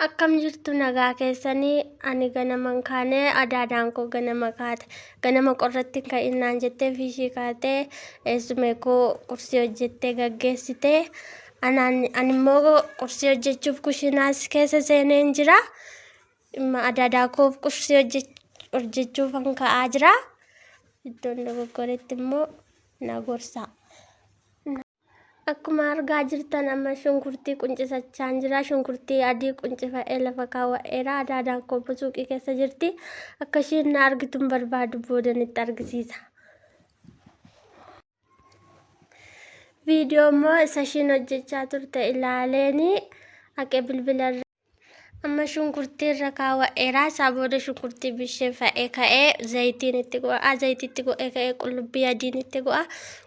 Akkam jirtu nagaa keessanii ani ganaman kaane adaadaan koo ganama kaate ganama qorratti hin ka'in naan jettee fiishii kaatee eessume koo qursii hojjettee gaggeessite anaan ani immoo qursii hojjechuuf kushinaas keessa seeneen jira dhimma adaadaa koof qursii hojjechuufan ka'aa jira iddoon dogoggoretti immoo na gorsaa. Akkuma argaa jirtan amma shunkurtii quncisachaan jira. Shunkurtii adii quncifa'ee lafa kaawwa'eera. Adaadaan koo suuqii keessa jirti. Akka ishiin na argitu hin barbaadu boodan itti argisiisa. Viidiyoo immoo isa ishiin hojjechaa turte ilaaleeni haqee bilbila irra. Amma shunkurtii irra kaawwa'eera. Isaa booda shunkurtii bisheeffa'ee ka'ee zayitiin itti go'a. Zayitii itti go'ee ka'ee qullubbii adiin itti go'a.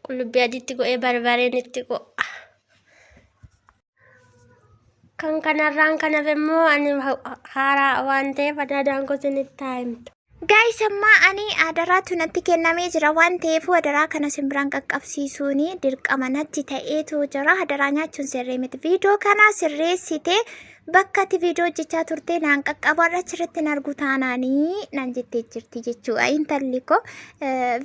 Qullubbii adiitti go'ee barbareen itti go'a. Kan kanarraan kan hafe immoo ani haaraa waan ta'eef adaadaan koo isinitti haa himtu. Guys ammaa ani adaraatu natti kennamee jira waan ta'eef adaraa kana simbiraan qaqqabsiisuun dirqama natti ta'eetu jira. Adaraa nyaachuun sirrii miti. Viidiyoo kana sirreessite bakka ati viidiyoo hojjechaa turte naan qaqqabu har'a achirratti hin argu taanaanii naan jettee jirti jechuudha. Intalli koo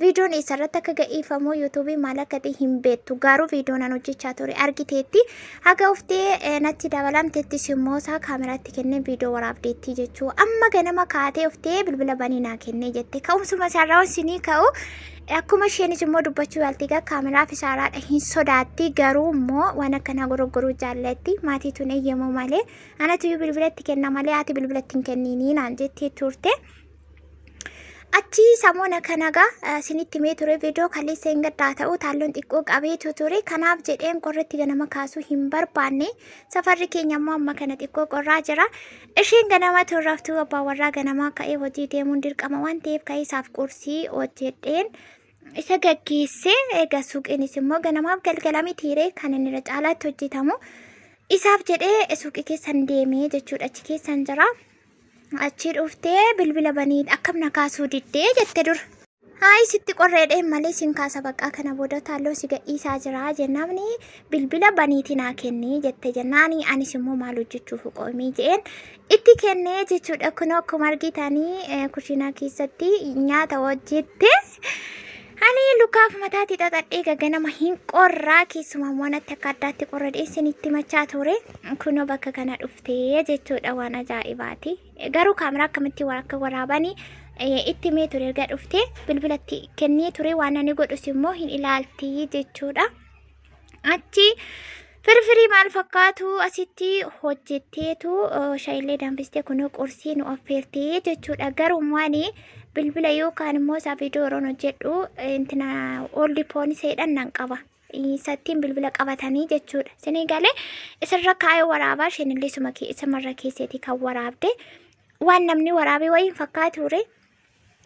viidiyoon eessarratti akka ga'iifamu yuutuubii maal akka ta'e hin beektu garuu viidiyoo nan hojjechaa ture argiteetti. Haga uftee natti dabalamtettis immoo isaa kaameraatti kennee viidiyoo waraabdeettii jechuu. Amma ganama kaatee uftee bilbila banii naa kennee jette. Ka'umsuma isaarraa sinii ka'u akkuma isheenis immoo dubbachuu yaalti egaa kaameraaf isaarraadha hin sodaatti garuu immoo waan akkanaa goroggoruu jaallatti maatiitu hin eeyyamu malee anatu bilbila itti kenna malee haati bilbila itti hin kenniinii naan jettee turte. Achi samoona kana gaa isinitti himee ture viidiyoo kaleessa hin gaddaa ta'u taalloon xiqqoo qabeetu ture. Kanaaf jedheen qorratti ganama kaasuu hin barbaanne. Safarri keenya immoo amma kana xiqqoo qorraa jira. Isheen ganama turraftuu abbaa warraa ganamaa ka'ee hojii deemuun dirqama waan ta'eef ka'ee isaaf qursii hojjedheen isa gaggeesse. Egaa suuqiinis immoo ganamaaf galgala mitiire kan inni irra caalaatti hojjetamu. Isaaf jedhee suuqii keessan deemee jechuudha achi keessan jira. Achi dhuftee bilbila banii akkam na kaasuu diddee jette dura. Hayi sitti qorreedheen malee sin kaasa baqqaa kana booda taalloo si gadhiisaa jira jennaani bilbila baniiti naa kennii jette jennaani anis immoo maal hojjechuuf qoomii je'een itti kennee jechuudha. Kunoo akkuma argitanii kushiinaa keessatti nyaata hojjette. Ani lukaaf mataatti xaxadhee gaganama hin qorraa keessumaa immoo natti akka addaatti qorra dhiyeessin itti machaa ture. Kunoo bakka kana dhuftee jechuudha waan ajaa'ibaati. Garuu kaameraa akkamitti akka waraabanii itti himee ture erga dhuftee bilbilatti kennee ture waan ani godhus immoo hin ilaalti jechuudha. Achi firfirii maal fakkaatu asitti hojjetteetu shaayillee danfistee kunoo qursii nu affeertee jechuudha. Garuu maani bilbila yookaan immoo isaa viidiyoo yeroon hojjedhu intina ooldi pooniseedhaan nan qaba. Isattiin bilbila qabatanii jechuudha. Isinii galee isirra kaayee waraabaa isheenillee isuma isumarra keesseeti kan waraabde. Waan namni waraabee wayii hin fakkaatu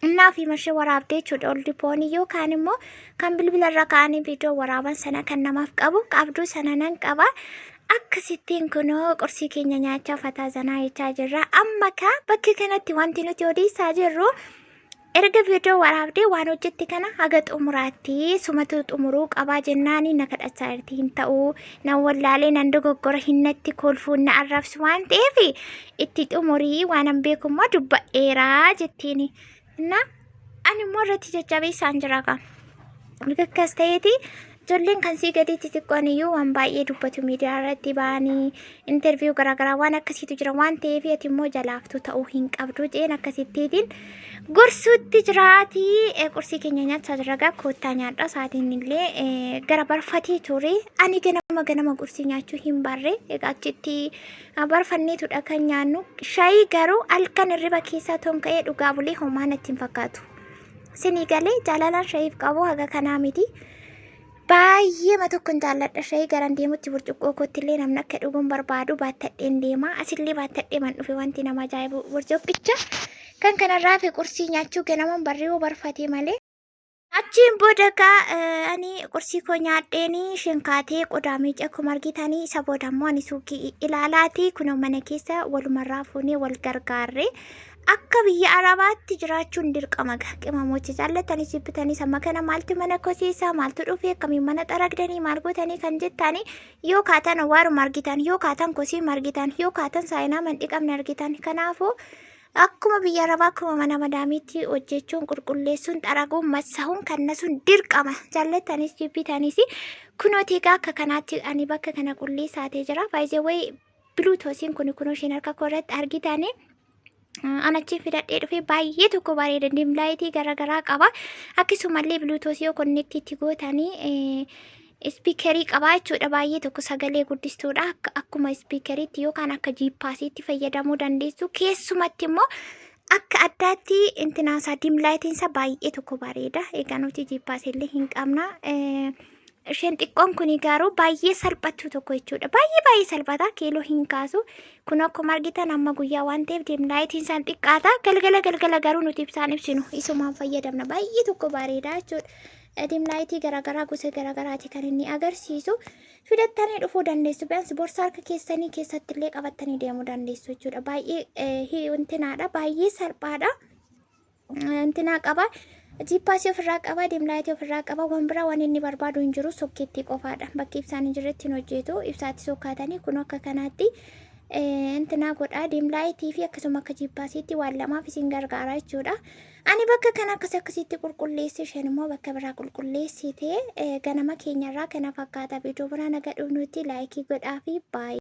Innaa fi mashee waraabdee jechuudha. Oldi poonii yookaan immoo kan bilbila irra kaa'anii viidiyoo waraaban sana kan namaaf qabu qabduu sana nan qaba. Akkasittiin kunoo qursii keenya nyaachaa fataa zanaa jechaa jirra. Amma kaa bakka kanatti wanti nuti odeessaa jirru erga viidiyoo waraabdee waan hojjette kana haga xumuraatti sumatu xumuruu qabaa jennaani na kadhachaa jirti hin ta'uu nan wallaalee nan dogoggora hin natti kolfuun na arrabsu waan ta'eef itti xumurii waanan beeku immoo dubbadheeraa jettiini. Na ani immoo irratti jajjabeessaan jira kaa. Erga akkas ta'eeti ijoolleen kan sii gadii xixiqqoon iyyuu waan baay'ee dubbatu miidiyaa irratti ba'anii interviyuu garaagaraa waan akkasiitu jira waan ta'eef ati immoo jalaaftuu ta'uu hin qabdu jeen akkasittiitiin gorsuutti jiraati. Qursii keenya nyaachaa jirra gaa koottaa nyaadha sa'aatiin illee gara barfatee ture ani ganama ganama qursii nyaachuu hin barre egaa achitti Barfanneetudha kan nyaannu. Shayii garuu halkan hirriba keessaa toon ka'ee dhugaa bulee homaa natti hin fakkaatu. Sinii galee jaalalaan shayiif qabu haga kanaa miti. Baay'eema tokkon jaalladha shayii garan deemutti burcuqqoo kootti illee namni akka dhuguun barbaadu baattadheen deema. Asillee baattadhee man dhufe wanti nama ajaa'ibu burcuqqicha. Kan kanarraa fi qursii nyaachuu ganaman barri'uu barfatee malee. Achiin booda egaa ani qursii koo nyaadheen isheen kaatee qodaa miicee akkuma argitanii isa booda immoo ani suuqii ilaalaati kunoo mana keessa walumarraa fuunee wal gargaarre akka biyya arabaatti jiraachuun dirqama gaa qimamochi jaallatanii jibbitanii amma kana maaltu mana kosiisaa maaltu dhufee akkamiin mana xaragdanii maal gootanii kan jettanii yoo kaatan waaruma argitan yoo kaatan kosii argitan yoo kaatan saayinaa man dhiqamne argitan kanaafuu Akkuma biyya arabaa akkuma mana madaamiitti hojjechuun qulqulleessuun xaraguun massahuun kannasuun dirqama jaallattanis jibbitanis kunooti egaa akka kanaatti ani bakka kana qulleessaatee jira baay'ee biluutoosiin kun kunoo isheen harka koo irratti argitanii anachi fidadhee dhufee baay'ee tokko bareeda dimlaayitii garaagaraa qaba akkasumallee biluutoosii yoo konneektiitti gootanii ispiikerii qaba jechuudha baay'ee tokko sagalee guddistuudha akka akkuma ispiikeriitti yookaan akka jiippaasiitti fayyadamuu dandeessu keessumatti immoo akka addaatti intinaasaa dimlaayitiinsa baay'ee tokko bareeda egaa nuti jiippaasii illee hin qabna isheen xiqqoon kun garuu baay'ee salphattu tokko jechuudha baay'ee baay'ee salphata kiiloo hin kaasu kun akkuma argitan amma guyyaa waan ta'eef dimlaayitiin isaan xiqqaata galgala galgala garuu nuti ibsaan ibsinu isumaan fayyadamna baay'ee tokko bareeda jechuudha. Dimlaayitii garaagaraa gosa garaagaraati kan inni agarsiisu. Fidattanii dhufuu dandeessu. Bi'aansi borsaa harka keessanii keessatti illee qabattanii deemuu dandeessu jechuudha. Baay'ee intinaadha. Baay'ee salphaadha. Intinaa qaba. Jiippaasii ofirraa qaba. Dimlaayitii ofirraa qaba. Waan biraa waan inni barbaadu hin jiru sokkeettii qofaadha. Bakki ibsaan hin jirretti hin hojjetu. Ibsaatti sokkaatanii kun akka kanaatti intinaa godha. Dimlaayitii fi akkasuma akka jiippaasiitti waan lamaaf isin gargaara jechuudha. Ani bakka kana akkas akkasitti qulqulleesse isheen immoo bakka biraa qulqulleessite ganama keenyarraa kana fakkaata viidiyoo biraa naga dhufnutti laayikii godhaa fi baay'ee.